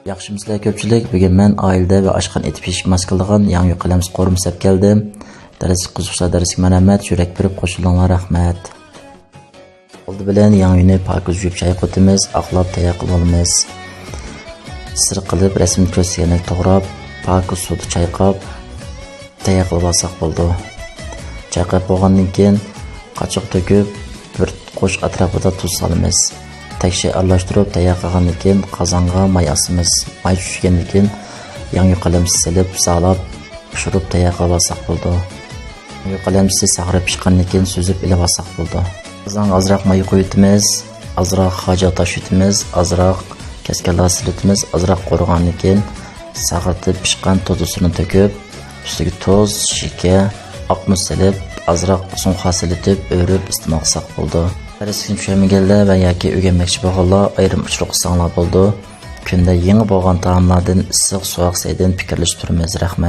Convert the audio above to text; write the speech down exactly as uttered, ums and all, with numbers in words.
ياخشىمۇسىلەر كۆپچىلىك؟ بۈگۈن مەن ئائىلىدە ۋە ئاشخانا ئېتىپ يېيىشكە ماس كېلىدىغان ياڭيۇ قەلەمسىز قورۇمىسى ئەپ كەلدىم. دەرسكە قىزىقسا دەرسكە مەرھەمەت، يۈرەك بېرىپ قوشۇلۇڭلار، رەھمەت. ئالدى بىلەن ياڭيۇنى پاكىز يۇيۇپ چايقىۋېتىمىز، ئاقلاپ تەييار قىلىۋالىمىز. سىر قىلىپ رەسىمدە كۆرسىتىلگەندەك توغراپ، پاكىز سۇدا چايقاپ، تەييار قىلىپ ئالساق بولىدۇ. چايقاپ بولغاندىن كېيىن قاچىغا تۆكۈپ، بىر قوش ئەتراپىدا تۇز سالىمىز. تەكشى ئارىلاشتۇرۇپ تەييار قىلغاندىن كېيىن قازانغا ماي ئاسىمىز. ماي چۈشكەندىن كېيىن ياڭيۇ قەلەمسىز سېلىپ، زالاپ، پىشۇرۇپ تەييار قىلىپ ئالساق بولىدۇ. ياڭيۇ قەلەمسىز ساغرا پىشقاندىن كېيىن سۈزۈپ ئېلىپ ئالساق بولىدۇ. قازانغا ئازراق ماي قۇيۇۋېتىمىز، ئازراق خاجا تاشلىۋېتىمىز، ئازراق كەسكەللىك سېلىۋېتىمىز، ئازراق قورۇغاندىن كېيىن ساغرىتىپ پىشقان توتۇسىنى تۆكۈپ، ئۈستىگە تۇز، شېكەر، ئاق مۇز سېلىپ، ئازراق سۇڭخا سېلىتىپ، ئۆرۈپ ئىستېمال قىلساق بولىدۇ. دەرسكە چۈشەنمىگەنلەر ۋە ياكى ئۆگەنمەكچى بولغانلار ئايرىم ئۇچۇر قىلساڭلار بولىدۇ. كۈندە يېڭى بولغان تائاملاردىن، ئىسسىق سوغۇق سەيدىن پىكىرلىشىپ تۇرىمىز. رەھمەت.